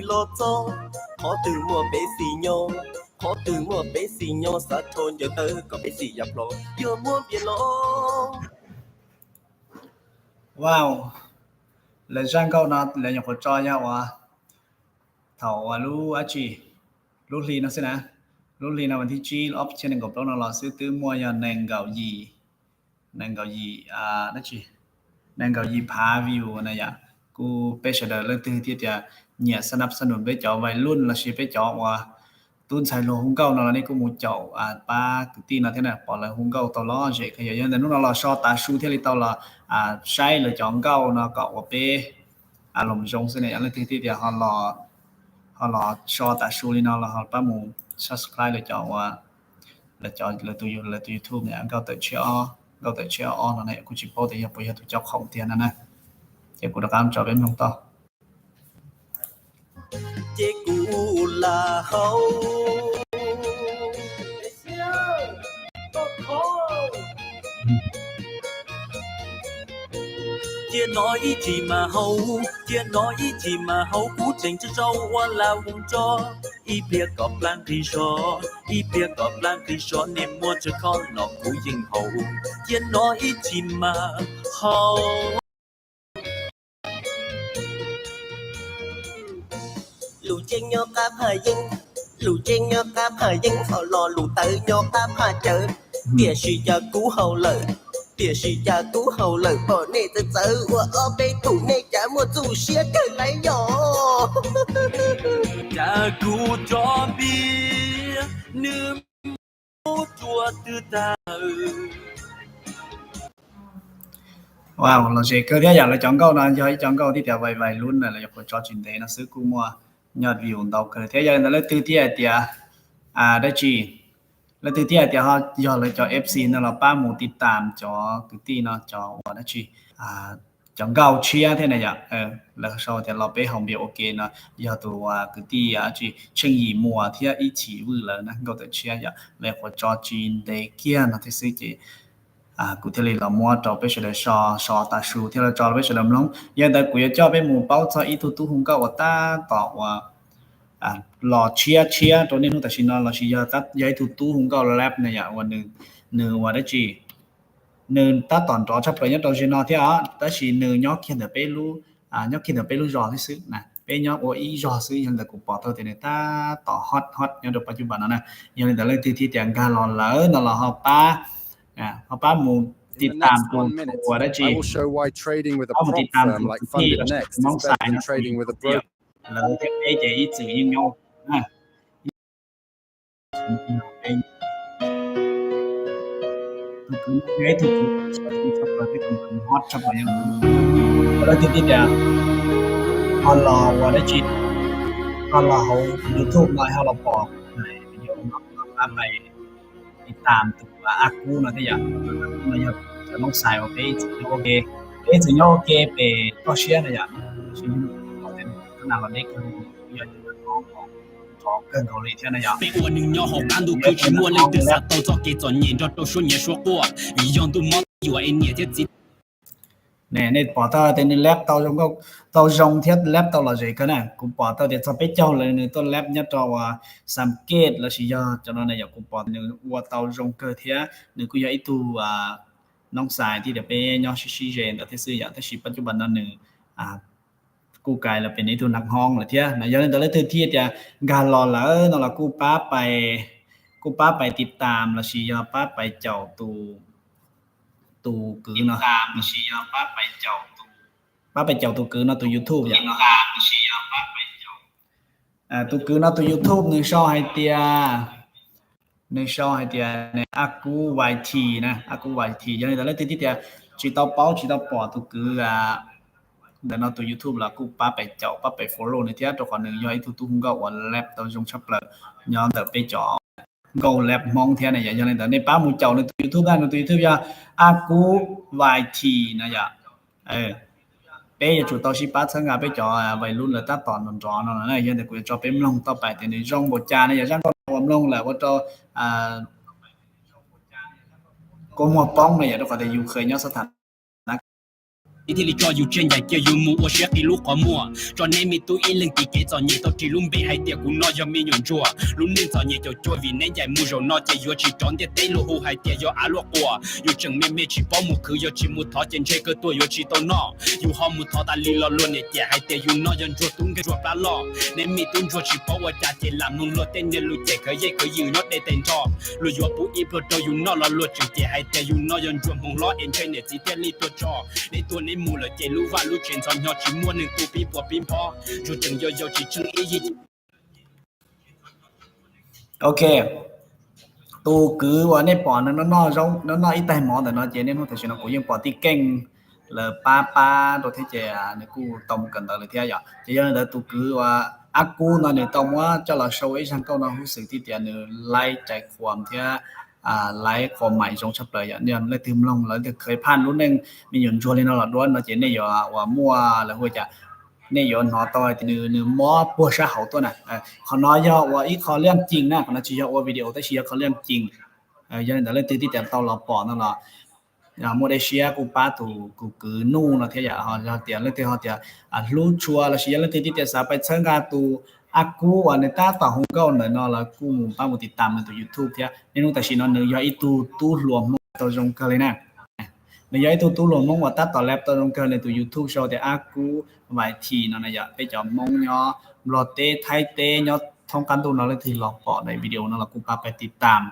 twg los txog, qhov twg muaj peb xis nyob, qhov twg muaj peb xis nyob, xav rho ncaws tawv kom peb xis ya plho, yuav muab npias los. Wow, lawv zaj nkauj no lawv nyuam qhuav tso yog uas thaum uas lub dab tsi, lub hli no xwb na, lub hli no vas thib tsib ob txhiab nees nkaum plaub no los xwb twb muaj yog nees nkaum yim, nees nkaum yim, dab tsi, nees nkaum yim phav view na yom. Kuj peb sawv daws leej twg thiaj tias nyiam xa nab xa num peb cov vais luj lossis peb cov uas tub ntxhais hluas hu nkauj no los nej kuj mus caum pab kwv tij no thiab na, pom lawv hu nkauj tau lom zem kawg. Yog ntawm hnub no los so tav su thiaj li tau los saib lawv cov nkauj no kom ua peb loos zoo xwb na. Yog leej twg thiaj tias ho los so tav su li no los ho pab mus subscribe lawv cov uas lawv cov, lawv tus YouTube na, nkauj tawm tshiab ob, nkauj tawm tshiab ob no na, kuj tsis paub tias yog puas yog tus coj khoom tiag no na. Ces kuv rov qab tso peb mloog tau. Ces kuv lam haus. Cia no ib chim mas haus, cia no ib chim mas haus, kuv tseem tsaug zog ua lam mus tso. Ib pliag kom plab nqig zog, ib pliag kom plab nqig zog, niam muab tsawg khob no kuv yeej haus. Cia no ib chim mas haus. Lus ceeb nyob qab phaj yeeb, lus ceeb nyob qab phaj yeeb, ho lo lus tawv nyob qab phaj cawv. Tiam sis cas kuv haus lawm, tiam sis cas kuv haus lawm, pom nej txawv txawv ua ob peb tus, nej cas muaj txuj siab kawg lawm yom. Cas kuv cov npias nws muab tsuav twb tag. Wow, lom zem kawg thiab yom. Lawv cov nkauj no yog ib cov nkauj thiab tias vais vais lub na, lawv nyuam qhuav tso tsis ntev no xwb kuj muaj yog view ntau kawg thiab. Yog li ntawd leej twg thiaj hais tias dab tsi, leej twg thiaj hais tias ho yog lawv cov F C no los pab mus tiv tam cov kwv tij no cov uas dab tsi, cov nkauj tshiab thiab na yom. Lawv sau tias los peb haus npias ua ke no, yog tus kwv tij dab tsi Tsheej Yim Muas thiab Ib Chim Vwj lawv na, nkauj tawm tshiab yom, lawv nyuam qhuav tso tsis ntev kiag no thiab xwb ces kuv thiaj li los muab rau peb sawv daws so, so tav su thiab los tso rau peb sawv daws mloog. Yog li ntawd kuv yuav coj peb mus paub txog ib tug tub hu nkauj uas tab tom uas los tshiab tshiab rau niaj hnub tam sim no lossis yog, yog ib tug tub hu nkauj rap na yom, uas nws, nws uas dab tsi, nws tab tom nrov tshaj plaws nyob rau ze no thiab os, tab sis nws nyob kiag ntawm peb lub, nyob kiag ntawm peb lub zos thiab xwb na, peb nyob ua ib zos xwb. Yog li ntawd kuv pom tau tias nws tab tom hot hot nyob rau pas cuj pas no na. Yog li ntawd leej twg thiaj tias nkag los lawm no los ho pab, ho pab mus tiv tam tus, tus uas dab tsi, pab mus tiv tam tus kwv tij lossis tus Hmoob Xais no, lawv thiab peb ces ib txwm yeej nyob na. Tus kwv no yog ib tug kwv txawj tshaj plaws thiab tus kwv hot tshaj plaws yog, leej twg thiaj tias ho los ua dab tsi, ho los hauv YouTube no ho los pom, yog no pab pais tiv tam tus A Kub no thiab yom. A Kub no yog cov Hmoob Xais uas peb ib txwm nyob ua ke, peb ib txwm nyob ua ke pem toj siab na yom. Tab sis yog tias hnub no los deb kawg, yog cov Hmoob nrov kawg nkaus li thiab na yom. Peb ua neeg nyob hauv qab ntuj khwb tsis muaj leej twg xav tau txoj kev txom nyem nrog rau suab nyiav suab quaj, vim yog ntuj mob yuam es niam thiab txiv. Nej pom tau tias nws lab tau zoo, tau zoo thiab lab tau lom zem kawg na. Kuv pom tau tias txog peb caug lawm nws tuaj lab nyob rau uas Xam Kej lossis yog cov no na yom. Kuv pom nws ua tau zoo kawg thiab nws kuj yog ib tug Hmoob Xais thiab tias peb nyob sib sib ze ntawd thiab xwb yom. Tab sis pas cuj pas no nws kuj kais los pem nws ib tug nas hoob lawm thiab na. Yog li ntawd leej twg thiaj tias nkag los lawm no los kuj pab pais, kuj pab pais tiv tam lossis yog pab pais caum tus, tus kwv no, pab pais caum tus kwv no tus YouTube yom. Tus kwv no tus YouTube nws sau hais tias, nws sau hais tias A Kub Y T na, A Kub Y T. Yog li ntawd leej twg thiaj tias tsis tau paub tsis tau pom tus kwv ntawm no tus YouTube los kuj pab pais caum pab pais follow nws thiab, rau qhov nws yog ib tug tub hu nkauj uas lab tau zoo tshaj plaws nyob ntawm peb cov nkauj lab Hmoob thiab na yom. Yog li ntawd nej pab mus caum nws tus YouTube na, nws tus YouTube yog A Kub Y T na yom. Peb yuav tsum tau sib pab txhawb nqa peb cov vais lub lawv tab tom nrov nrov no na. Yog ntawd kuv yuav tso peb mloog tau pais tias nws zoo npaum cas na yom. Zaj nkauj no uas mloog lawm ua rau kua muag poob na yom, rau qhov tias yus kheev nyob xab tham na. Thiaj li tso yus tseg ncaim kiag yus mus ua siab qis lub qhov muag. Tso neb me tub ib leeg tiv kev txom nyem tau ris lub npe hais tias kuv no yog me nyuam ntsuag. Lub neej txom nyem caum cuag vim neb ncaim mus zaum no ces yuav tsis rov ntiaj teb luag hu hais tias yog av luaj quas. Yus tseem me me tsis paub mus khwv, yog tsis mus thov ces ntshe kawg tuag yuav tsis tau noj. Yus ho mus thov tas li los luag niam cem hais tias yus no yog ntsuag tub nkeeg ntsuag plab loj. Neb me tub ntsuag tsis paub ua cas ces lam mloog luag tej niag lus cem khawv yej khawv yws nyob deb tes nrho. Luag yuav pub ib pluag rau yus noj los luag tseem cem hais tias yus no yog ntsuag hmoov hlob es ntshe niam txiv thiaj li tuag tso. Neb tuag neb mus lawm ces lub vaj lub tsev ntxhov hnyo tsis muaj neeg tu pib puas pib nphob. Ntsuag tseem yau yau tsis tsheej ib yig. Ok, tus kwv uas nej pom nws noj noj ib taig mov ntawm no ces niaj hnub tam sim no kuv yeej pom tij keej lawv pab pab rau thiab ces nws kuj tau mus kawm ntawv lawm thiab yom. Ces yog li ntawd tus kwv uas Ab Kub no nws tau muab coj los sau ib zaj nkauj no huv xwm tib tias nws laib cai khuam thiab laib khuam mais zoo tshaj plaws yom. Yog leej twg mloog los leej twg kheev phaj lub neej me nyuam ntsuag li no los dua no ces nej yuav uas muaj lawv hu cas, nej yuav hnov tau hais tias nws nws mob puag sab hauv tuaj na. Qhov no yog ua ib qho liaj cim na, qhov no tsis yog ua video tab sis yog qhov liaj cim. Yog li ntawd leej twg tib tias tau los pom no los muaj dej siab kuj pab tus tus kwv Nuj no thiab yom. Yog tias leej twg ho tias hlub tshua lossis yog leej twg tib tias xav pais txhawb nqa tus Ab Kub uas nws tab tom hu nkauj ntawm no los kuj mus pab mus tiv tam nws tus YouTube thiab. Niaj hnub tam sim no nws yog ib tug tub hluas Hmoob tau zoo kawg li na. Nws yog ib tug tub hluas Hmoob uas tab tom lab tau zoo kawg, nws tus YouTube sau tias Ab Kub Vais Thi no na yom. Peb cov Hmoob nyob Nplog teb Thaib teb nyob thoob qab ntuj no leej twg los pom daim video no los kuj pab pais tiv tam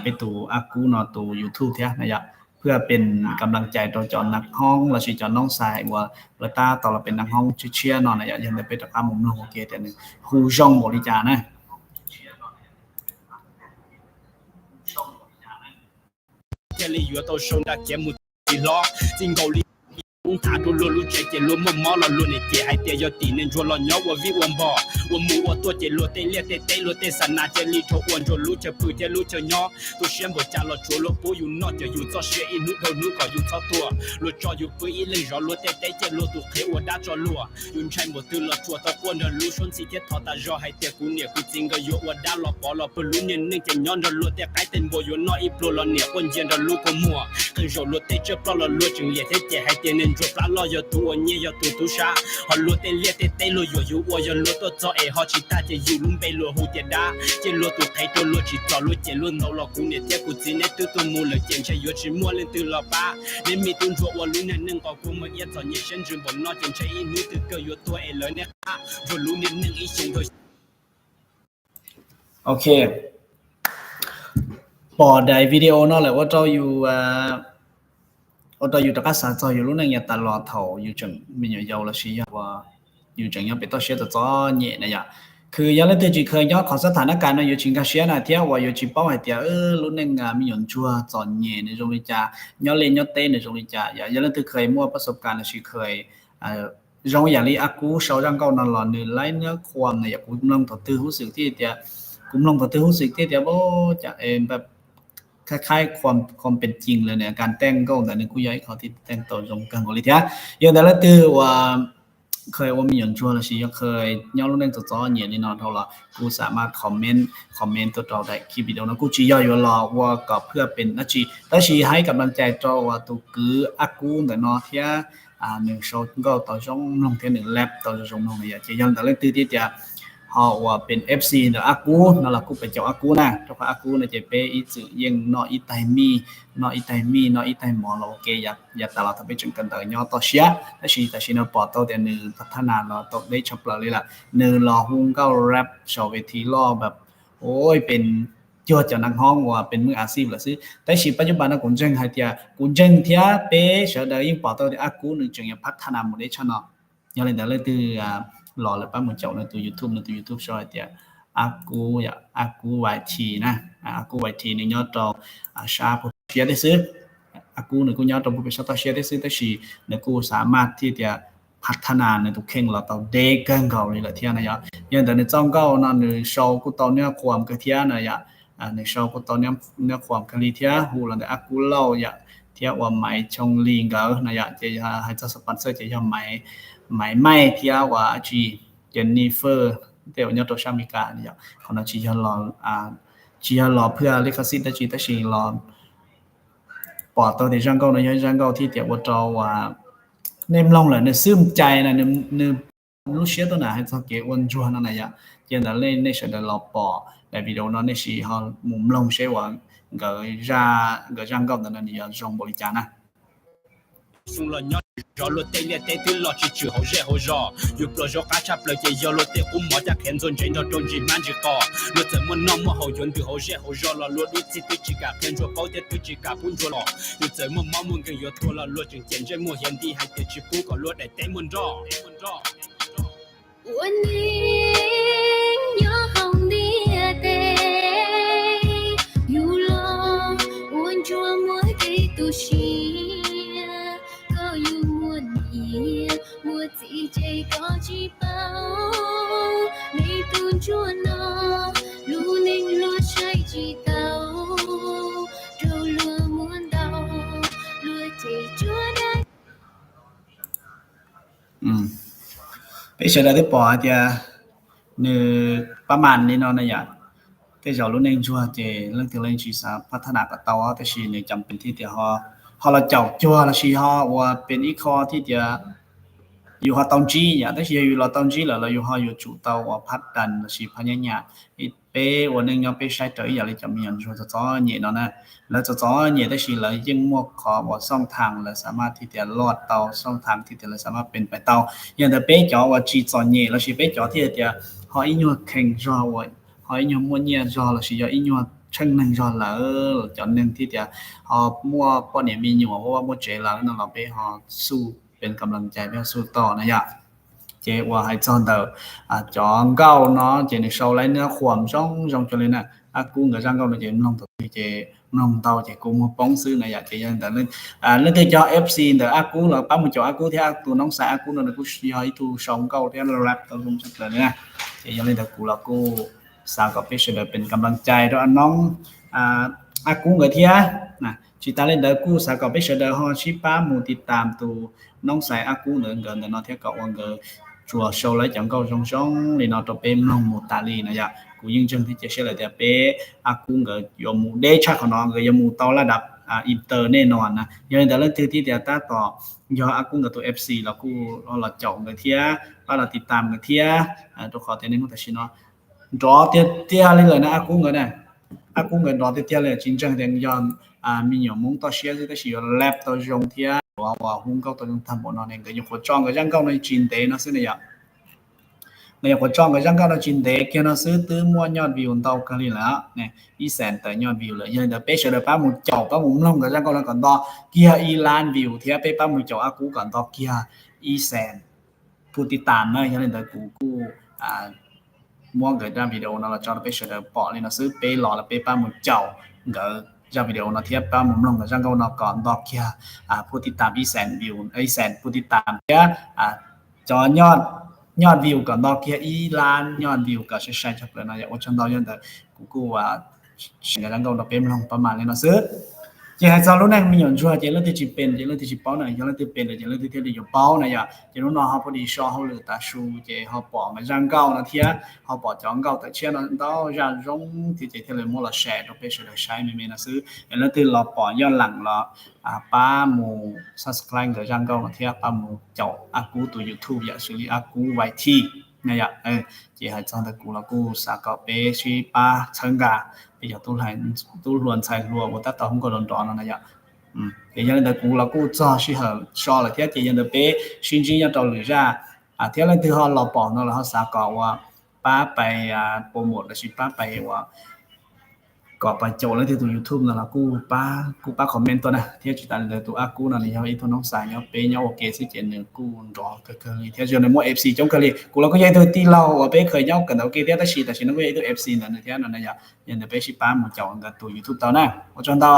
peb tus Ab Kub no tus YouTube thiab na yom, phwj pes kam laj cai rau cov nas hoob lossis cov noob xais uas lawv tab tom los pes nas hoob tshiab tshiab no na yom. Yog ntawd peb rov qab mus mloog ua ke tias nws hu zoo npaum li cas na. Thiaj li yuav tau sau nra kiav mus txij hlob txij nkaus li ub thav rau luag lub tsev ces luag muaj mob los luag niam cem hais tias yog tim niag ntsuag los nyob ua vij ua npog. Ua mus ua tuaj ces luag tej liaj tej teb luag tej xa nas cia li rhuav ua ntsuag lub chaw pw thiab lub chaw nyob. Tu siab npaum cas los tsuav luag pub yus noj cawm yus txoj sia ib hnub dhau hnub kom yus txhob tuag. Luag tso yus pw ib leeg zov luag tej teb cia luag tus qhev ua dab tso luag. Yus ntshai npaum twg los tsuas tau quaj nrog lub suab ntxhi thiab thov tas zog hais tias kuv niam kuv txiv nkawd yuav ua dab los pov los pw lub niag neej ces nyob nrog luag tej qaib tej npua yuav noj ib pluag los niam quaj ncia nrog lub kua muag. Qee zaum luag tej tsiaj ploj los luag tseem liam thiab cem hais tias niag ntsuag plab loj yog tus uas nyiag yog tus tub sab. Ho luag tej liaj tej teb luag yuam yus ua yog luag tuaj txog es ho tsis tag ces yus lub npe luag hu tias dab. Cia luag tus qhev rau luag tsis txom luag cem luag ntaus los kuv niam thiab kuv txiv neb twb tuag mus lawm ces ntshe yuav tsis muaj leej twg los pab. Neb me tub ntsuag ua lub niag neej nqos kua muag iab txom nyem siab ntsws npaum no ces ntshe ib hnub twg kawg yuav tuag es lawv neb qab ntsuag lub niag neej ib xyoo dhau. Ok, pom daim video no lawm ua rau yus ua rau yus rov qab xav txog yus lub neej yav tas los thaum yus tseem me nyuam yaus lossis yog uas yus tseem nyob pem toj siab txom txom nyem na yom. Khwv yog leej twg tsis kheev nyob qhov xab tham nab kas no yuav tsis nkag siab na thiab uas yuav tsis paub hais tias lub neej me nyuam ntsuag txom nyem nws zoo li cas, nyob liaj nyob teb nws zoo li cas yom. Yog leej twg kheev muaj pas sov kas lossis kheev zoo yam li Ab Kub sau zaj nkauj no los nws laib nab khuam na yom. Kuv mloog thaum twg huv xwm thiaj tias, kuv mloog thaum twg huv xwm thiaj tias khaib khaib khuam pes cim lawm nws kas teej nkauj ntawd nws kuj yog ib qho thiaj teej tau zoo kawg nkaus li thiab. Yog ntawd leej twg uas kheev ua me nyuam ntsuag lossis yog kheev nyob lub neej txom txom nyem li no dhau los kuj xam maj comment comment tuaj rau daim video no. Kuj tsis yog yuav los ua kom phwj pes dab tsi tab sis hais kam laj cai rau uas tus kwv Ab Kub ntawm no thiab nws sau nkauj tau zoo mloog thiab nws lab tau zoo mloog na yom. Ces yog ntawd leej twg thiaj tias ho uas pes F C ntawm Ab Kub no los kuj pes caum Ab Kub na, rau qhov Ab Kub no ces peb ib txwm yeej noj ib taig mij, noj ib taig mij noj ib taig mov los ua ke yav tas los thaum peb tseem kawm ntawv nyob toj siab. Tab sis tam sim no pom tau tias nws pab thab nas los tau deb tshaj plaws li lawm, nws los hu nkauj rap saum ves thi loj npam ua pes cuag cov nas hoob uas pes mws a xij lawm xwb. Tab sis pab cub npas no kuv ntseeg hais tias kuv ntseeg thiab peb sawv daws yeej pom tau tias Ab Kub nws tseem yuav pab thab nas mus deb tshaj no. Yog li ntawd leej twg los lawm pab mus caum nws tus YouTube, nws tus YouTube sau hais tias Ab Kub, Ab Kub Vais Thi na, Ab Kub Vais Thi nws nyob rau sab pem toj siab thiab xwb. Ab Kub nws kuj nyob rau pem sab toj siab thiab xwb tab sis nws kuj xam maj thiaj tias pab thab nas nws tus kheej los tau deb kawg nkaus li lawm thiab na yom. Yog ntawd nws txoj nkauj no nws sau kuj tau niab khuam kawg thiab na yom. Nws sau kuj tau niab khuam kawg li thiab hu los ntawm Ab Kub Lauj yom, thiab uas Maiv Choo Li nkawd no yom. Ces hais txog sponsor ces yog Maiv Maij thiab uas tsis Jennifer tej uas nyob rau sab Amelikas yom. Qhov no tsis yog los, tsis yog los phwj li qhov xij dab tsi tab sis los pom tau tias zaj nkauj no yog zaj nkauj thiaj tias ua rau uas Nej mloog lawm nws xwb cai na, nws lub siab tuaj na hais txog kev ua ntsuag no na yom. Ces ntawd nej sawv daws los pom daim video no nej sim ho mus mloog seb uas nkawd, nkawd zaj nkauj ntawd no nws yuav zoo npaum li cas na. Xyoo los nyob zov luag tej liaj teb twb loj tsis tswm hauv zej hauv zos. Yus pluas zaub qab tshaj plaws ces yog luag tej qub mov caj qhiav ntxuag ntsev nrog rau ntsis hmab ntsis qos. Luag txawm muaj noj muaj haus yuav ntws hauv zej hauv zos los luag dub txig twb tsis kam qhia ntsuag paub thiab twb tsis kam pub ntsuag los. Yus txawm muaj mob muaj nkeeg yuav tuag los luag tseem ciam ntsej muag hiav nti hais tias tsis pub kom luag daim teb muaj nroj. Ua neej nyob hauv ntiaj teb, yus los ua ntsuag muaj kev tu siab, koj yus muaj niam muaj txiv ces koj tsis paub, nej tus ntsuag no lub neej luag saib tsis taus, rau luag muab ntau, luag ces tsuas dag. Peb sawv daws twb pom hais tias nws pab mas li no na yom. Tej zaum lub neej ntsuag ces leej twg leej tsis xav phab thab nam kom tau, tab sis nws cam pes thiab tias ho los caum cuag lossis ho uas pes ib qho thiab tias yus ho tau ntsib yom. Tab sis yog yus los tau ntsib lawm los yus ho yuav tsum tau uas phab das lossis phab nyab nyam. Peb ua neej nyob peb saib raws ib yam li cov me nyuam ntsuag txom txom nyem no na, lawv txom txom nyem tab sis lawv yeej muaj qhov uas xooj thaas lawv xav mas thiab tias loj tau, xooj thaas thiab tias lawv xav mas pes pais tau. Yog ntawd peb cov uas tsis txom nyem lossis peb cov thiaj tias ho ib nyuag khees zog uas ho ib nyuag muaj nyiaj zog lossis yog ib nyuag tsheej neeg zog lawm, cov neeg thiab tias ho muaj poj niam me nyuam ua vaj muaj tsev lawm no los peb ho xuj pes kam las cai peb ho xuj tau na yom. Ces uas hais txog ntawm cov nkauj no ces nws sau lawv nab qhuam zoo zoo cuag li na. Ab Kub nkawd zaj nkauj no ces mloog thaum twg ces mloog ntau ces kua muag poob xwb na yom. Ces yog li ntawd leej twg cov F C ntawm Ab Kub los pab mus caum Ab Kub thiab, tus noob xais Ab Kub no nws kuj yog ib tug sau nkauj thiab rap tau zoo tshaj plaws li na. Ces yog li ntawd kuv los kuj xav kom peb sawv daws pes kam las cai rau noob Ab Kub nkawd thiab. Tsis tas li ntawd kuj xav kom peb sawv daws ho sib pab mus tiv tam tus noob xais Ab Kub ntawd nkawd ntawm no thiab kom ua nkawd tsuas sau lawv cov nkauj zoo zoo li no rau peb mloog mus tas li no yom. Kuv yeej ntseeg thiab cia siab lawm tias peb Ab Kub nkawd yuav mus deb tshaj qhov no, nkawd yuav mus tau laj dab internet no na. Yog li ntawd leej twg thiab tias tab tom yog Ab Kub nkawd tus F C los kuj los caum nkawd thiab, pab los tiv tam nkawd thiab, rau qhov tias niaj hnub tam sim no nrov tiag tiag li lawm na Ab Kub nkawd na. Ab Kub nkawd nrov tiag tiag li, tsis ntseeg tias yog me nyuam Hmoob toj siab xwb tab sis yuav rap tau zoo thiab yuav ua hu nkauj tau zoo tag npaum no ne. Nkawd nyuam qhuav tso nkawd zaj nkauj no tsis ntev no xwb ne yom. Nkawd nyuam qhuav tso nkawd zaj nkauj no tsis ntev kiag no xwb twb muaj nyoj view ntau kawg li lawm, ib xees tawm nyoj view lawm. Yog li ntawd peb sawv daws pab mus caum pab mus mloog nkawd zaj nkauj no kom nto kiag ib lab view thiab peb pab mus caum Ab Kub kom nto kiag ib xees phu tiv tam na. Yog li ntawd kuv kuj muab nkawd zaj video no los tso rau peb sawv daws pom li no xwb, peb los los peb pab mus caum nkawd zaj video no thiab pab mus mloog nkawd zaj nkauj no kom nto kiag phu tiv tam ib xees view, ib xees phu tiv tam thiab cov nyoj view kom nto kiag ib lab nyoj view kom sai sai tshaj plaws no yom. Ua tsaug ntau, yog li ntawd kuv kuj sim nkawd zaj nkauj rau peb mloog pab mas li no xwb. Ces hais txog lub neej me nyuam ntsuag ces leej twg tsis pes ces leej twg tsis paub na, yog leej twg pes lawm ces leej twg thiaj li yuav paub na yom. Ces hnub no ho phob dis so hauj lwm tav su ces ho pom nkawd zaj nkauj no thiab ho pom cov nkauj tawm tshiab no ntau zaj zoo thiab ces thiaj li muab los share rau peb sawv daws saib me me no xwb. Es leej twg los pom yoj leem los pab mus subscribe nkawd zaj nkauj no thiab pab mus caum Ab Kub tus YouTube yom, xws li Ab Kub Y T na yom. Ces hais txog ntawd kuv los kuj xav kom peb sib pab txhawb nqa peb cov tub hluas ntxhais hluas uas tab tom hu nkauj nrov nrov no na yom. Ces yog li ntawd kuv los kuj txog sij hawm so lawm thiab ces yog li ntawd peb sib ntsib nyob rau lwm zaj. Thiab leej twg ho los pom no los ho xav kom uas pab pais promote lossis pab pais uas kom pais caum leej twg tus YouTube no los kuj pab, kuj pab comment tuaj na. Thiab tsis tas li ntawd tus Ab Kub no nws yog ib tug noob xais nyob peb nyob ua ke xwb ces nws kuj nrov kawg kawg li thiab yog nws muaj F C coob kawg li. Kuv los kuj yog ib tug tij laug uas peb khaws nyob kawm ntawv ua ke thiab tab sis tam sim no kuj yog ib tug F C ntawm nws thiab no na yom. Yog li ntawd peb sib pab mus caum nkawd tus YouTube tau na. Ua tsaug ntau.